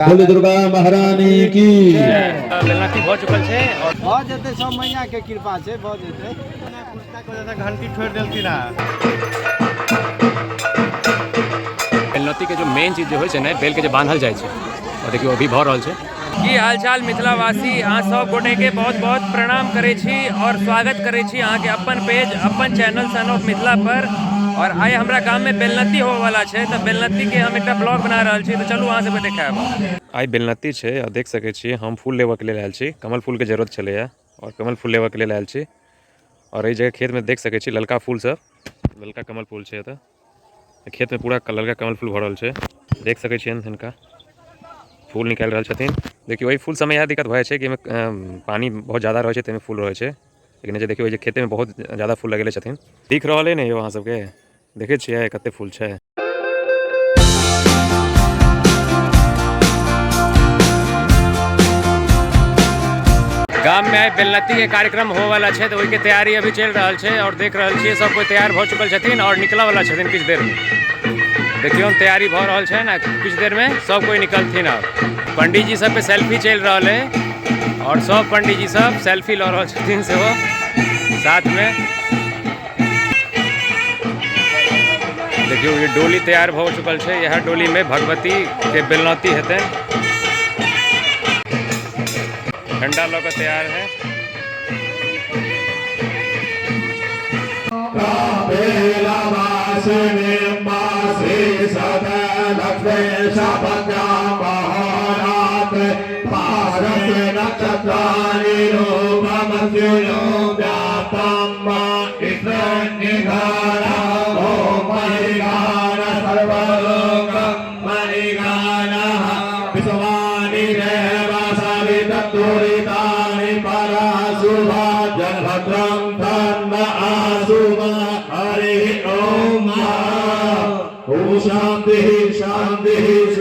बोलो दुर्गा महारानी की। बेलनती भऽ चुकल छै और भऽ जेतै, सब मैया के कृपा छै, भऽ जेतै। कुर्ता के वजह से घंटी छोड़ि देलखिन हँ। बेलनती के जो मेन चीज जे होइ छै ने, बेल के जे बान्हल जाइ छै, और देखियौ अभी भऽ रहल छै। की हालचाल मिथिलावासी, अहाँ सब गोटे के बहुत बहुत प्रणाम करै छी और स्वागत करै छी अहाँके अपन पेज अपन चैनल सन ऑफ मिथिला पर। और आइ हमरा गाम में बेलनती होबे वाला छै, तऽ बेलनती के हम एकटा ब्लॉग बना रहल छी, तऽ चलू अहाँ सबके देखायब। आइ बेलनती छै और देख सकै छी हम फूल लेबऽ के लेल आयल छी। कमल फूल के जरूरत छलैया और कमल फूल लेबऽ के लेल आयल छी। और एहि जगह खेत में देख सकै छी ललका फूल सब, ललका कमल फूल छै। एतऽ खेत में पूरा ललका कमल फूल भरल छै। देख सकै छियनि हिनका फूल निकालि रहल छथिन। देखियौ एहि फूल सबमे इएह दिक्कत भऽ जाइ छै कि एहिमे पानि बहुत ज्यादा रहै छै, ताहिमे फूल रहै छै। लेकिन जे देखियौ जे खेतेमे बहुत ज्यादा फूल लगेले छथिन। दिख रहल अइ ने यौ अहाँ सबके? देखै छियै कते फूल छै। गाम में आइ बेलनती के कार्यक्रम होवे वाला छै, तऽ ओहिके तैयारी अभी चलि रहल छै। और देख रहल छियै सब कोइ तैयार भऽ चुकल छथिन और निकलऽ वाला छथिन किछु देर में। देखियौ तैयारी भऽ रहल छै ने, किछु देर में सब कोइ निकलथिन। आब पंडीजी सबके सेल्फी चलि रहल है और सब पंडीजी सब सेल्फी लऽ रहल छथिन सेहो साथ में। देखियौ ये डोली तैयार भऽ चुकल छै। इएह डोली में भगवती के बेलनौती हेतनि। झंडा लऽ कऽ तैयार है। शांति शांति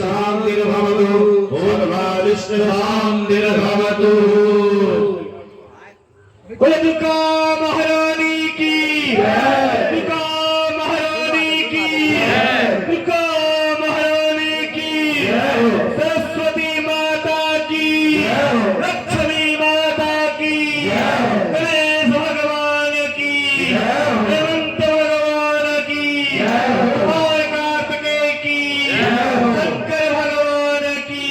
शांतिर्भवतु, शांतिर्भवतु। बोलो दुर्गा महारानी की, दुर्गा महारानी की, दुर्गा महारानी की, सरस्वती माता की, लक्ष्मी माता की, गणेश भगवान की, हेमंत भगवान की, कार्तिकेय की, शंकर भगवान की,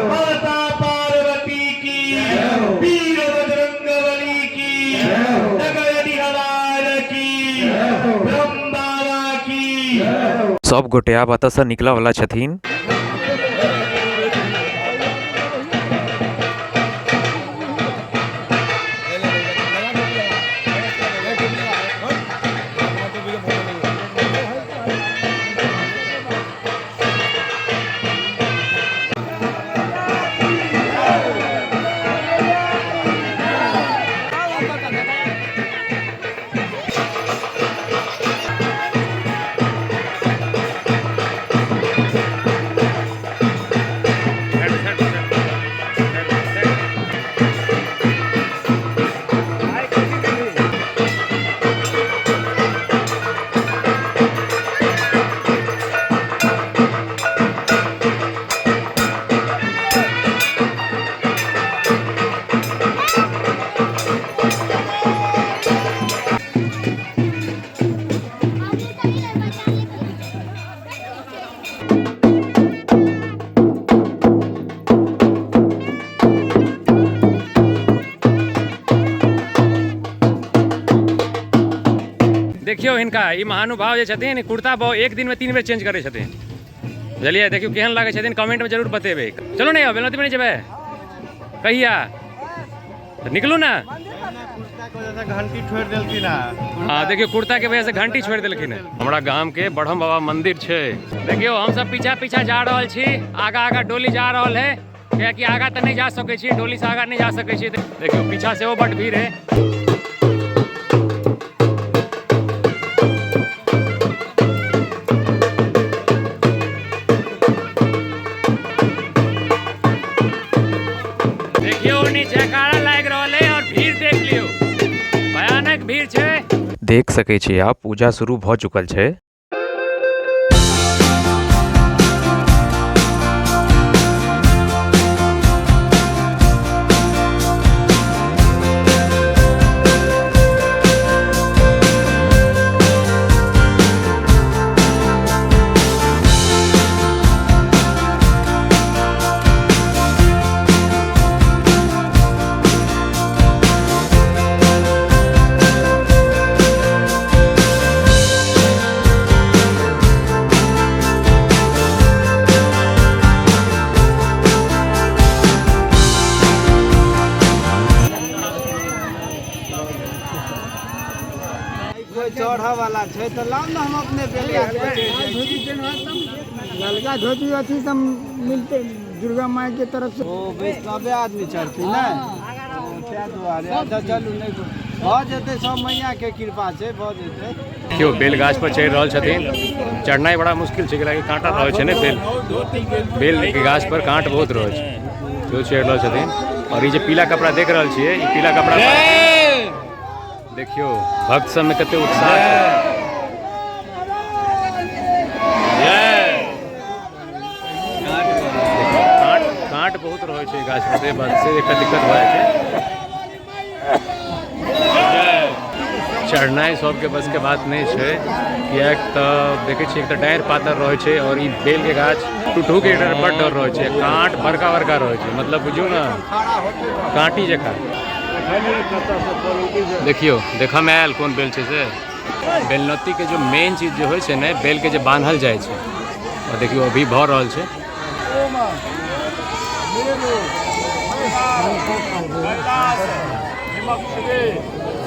माता पार्वती की, वीर बजरंगबली की, नगर निहलाल की, ब्रह्म बाबा की। सब गोटे आब एतऽसँ निकलऽ वाला छथिन। देखियौ हिनका ई महानुभाव जे छथिन, कुर्ता बहु एक दिन में 3 बेर चेंज करै छथिन। बुझलियै? देखियौ केहन लागै छथिन, कमेंट में जरूर बतेबै। चलू ने यौ, बेलनती में नहि जेबै? कहिया तऽ निकलू ने। कुर्ता के वजह से घंटी छोड़ि देलखिन हँ। हाँ देखियौ कुर्ता के वजह से घंटी छोड़ि देलखिन हँ। हमरा गाम के बढ़म बाबा मंदिर छै। देखियौ हम सब पीछा पीछा जा रहल छी, आगा आगा डोली जा रहल है, कियाकि आगा तऽ नहि जा सकै छी, डोली से आगा नहि जा सकै छी। देखियौ पीछा सेहो बड भीड़ है। देखियौ नी जयकारा लागि रहल है और भीड़ देख लियौ, भयानक भीड़ छै। देख सकै छी आप पूजा शुरू भऽ चुकल छै। बांधऽ वाला छै तऽ लाउ ने, हम अपने बेल गाछ पर चढ़ि जाइ छी। ललका धोती अथी सब मिलते दुर्गा माई के तरफ से। ओ वैष्णवे आदमी चढ़थिन ने, ताहि दुआरे। अच्छा चलू, नहि भऽ जेतै, सब मैया के कृपा छै, भऽ जेतै। देखियौ, बेल गाछ पर चढ़ि रहल छथिन। चढ़नाइ बड़ा मुश्किल छै, कियाकि काँटा रहै छै ने। बेल बेल के गाछ पर काँट बहुत रहै छै। सेहो चढ़ि रहल छथिन। आओर ई जे पीला कपड़ा देख रहल छियै, ई पीला कपड़ा, देखियौ भक्त सबमे कते उत्साह छै। काँट काँट बहुत रहै छै गाछ पर, से बात से एकटा दिक्कत भऽ जाइ छै। चढ़नाइ सबके बसके बात नहि छै, किएक तऽ देखै छियै, एक तऽ डारि पातर रहै छै आओर ई बेलके गाछ टूटहूके डर बड डर रहै छै। काँट बड़का बड़का रहै छै, मतलब बुझियौ ने काँटी जकाँ। देखियौ, देखऽमे आयल कोन बेल छै से। बेलनौतीके जो मेन चीज जे होइ छै ने, बेलके जे बान्हल जाइ छै, आओर देखियौ अभी भऽ रहल छै।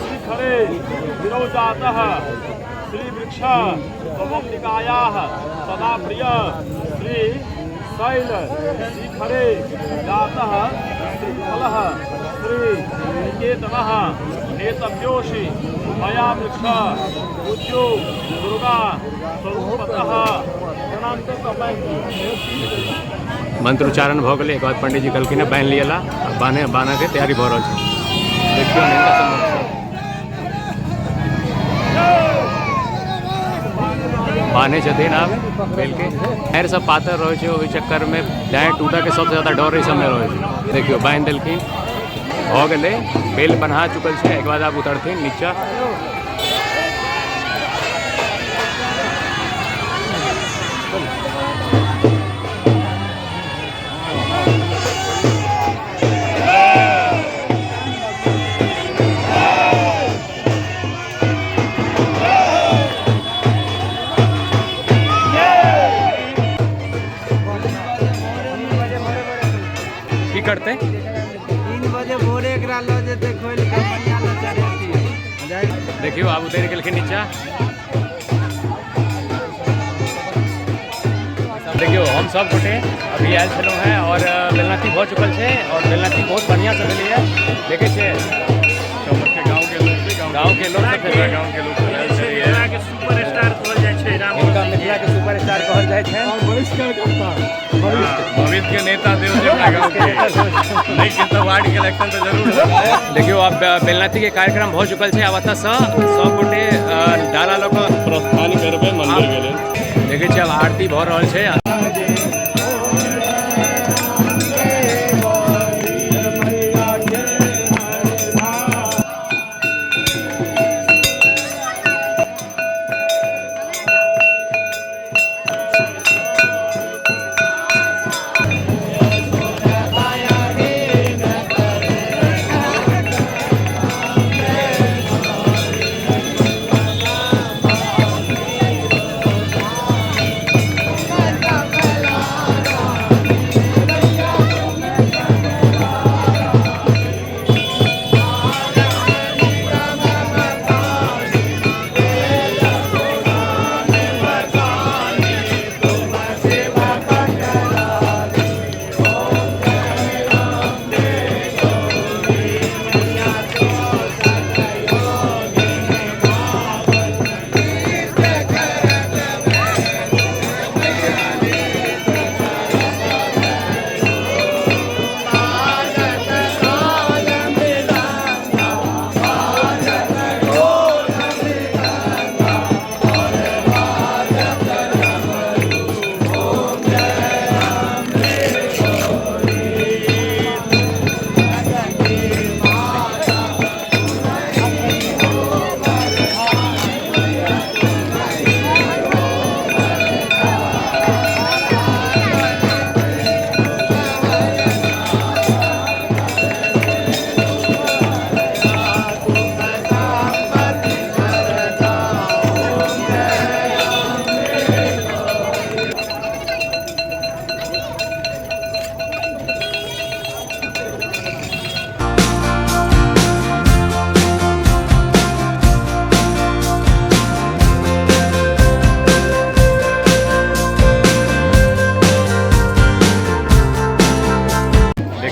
श्रीखरे विरोजातः श्रीवृक्ष त्वमम्बिकायाः सदा प्रिय श्री शैल शिखरे जातः श्रीफलः श्री निकेतनः नेतव्योषि मया वृक्ष पूज्यो दुर्गा स्वरूपतः। मंत्रोच्चारण भऽ गेलै। एक बाद पंडीजी कहलखिन बान्हि लिअ ला। बान्हे बान्हके तैयारी भऽ रहल छै। देखियौ ने हिनका सबमे बान्है छथिन आब बेलके। डाँरि सब पातर रहै छै, ओहि चक्करमे डाँरि टूटऽके सबसँ ज्यादा डर एहि सबमे रहै छै। देखियौ, बान्हि देलखिन, भऽ गेलै, बेल बन्हा चुकल छै। एहिके बाद आब उतरथिन नीचा। की करतै? 3 बजे भोरे एकरा लऽ जेतै, खोलि कऽ मैया लग चढ़ेतियै। देखियौ, आब उतरि गेलखिन नीचा। देखियौ, हम सब गोटे अभी आयल छलहुँ हेँ आओर बेलनती भऽ चुकल छै आओर बेलनती बहुत बढ़िआँसँ भेलैए। देखै छियै, गाँवके लोक सब छथिन। गाँवके लोक सब आयल छलैए। सुपर स्टार कहल जाइ छै राम। हिनका मिथिलाके सुपर स्टार कहल जाइ छै। भविष्य के नेता देव छै अपना गाँव के। नहि कि तऽ वार्ड के इलेक्शन तऽ जरूर होतै। देखियौ, आब बेलनती के कार्यक्रम भऽ चुकल छै। आब एतऽसँ सब गोटे डाला लऽ कऽ प्रस्थान करबै मंदिर के लेल। देखै छियै, आब आरती भऽ रहल छै।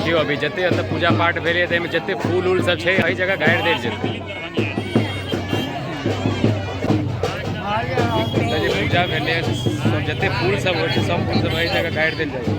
देखियौ अभी जते एतऽ पूजा पाठ भेलै, ताहिमे जते फूल उल सब छै, एहि जगह गाड़ि देल जेतै। एतऽ जे पूजा भेलै, सब जते फूल सब होइ छै, सब फूल सब एहि जगह गाड़ि देल जाइ छै।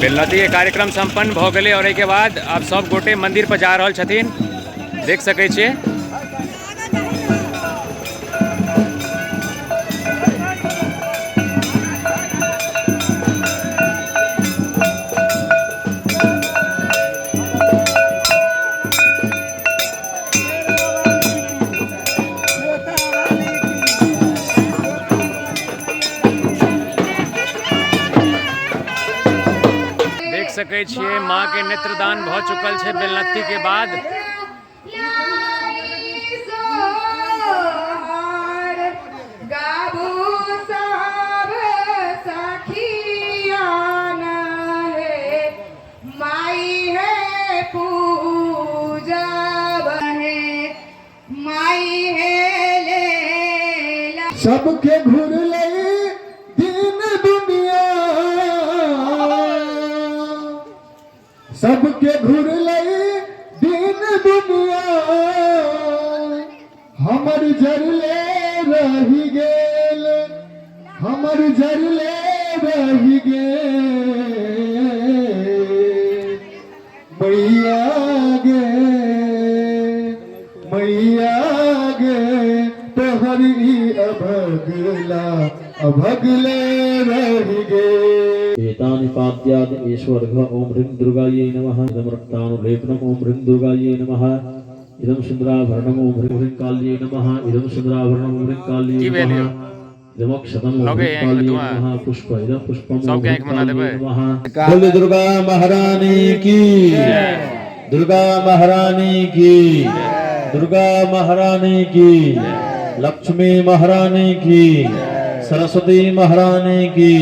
बेलनौती के कार्यक्रम सम्पन्न भऽ गेलै और एहिके बाद आब सब गोटे मंदिर पर जा रहल छथिन, देख सकै छियै। देख सकै छियै माँ के नेत्रदान भऽ चुकल छै बेलनत्ती के बाद। सबके घुरले दिन दुनिया, सबके घुरले दिन दुनिया, हमर जरले रही गेल, हमर जरले रही गेल। मैया गे मैया गे तोहर ई अभगला अभगले रही गेल। एतानि पाद्यादि ईश्वर्घ ओम ह्रीं दुर्गायै नमः। इदं रक्तानुलेपनम् ओम ह्रीं दुर्गायै नमः। इदं सुन्दराभरणम् ओम ह्रीं ह्रीं काल्यै नमः। इदं सुन्दराभरणम् ओम ह्रीं काल्यै की भेल नमः। यौ? इदमक्षतम् ओम लगे ह्रीं आँखिमे काल्यै धुआँ। नमः। पुष्प इदं पुष्पम् ओम सबके ह्रीं आँखिमे ना काल्यै देबै? नमः। बोले दुर्गा महारानी की, दुर्गा महारानी की, दुर्गा महारानी की, लक्ष्मी महारानी की, सरस्वती महारानी की।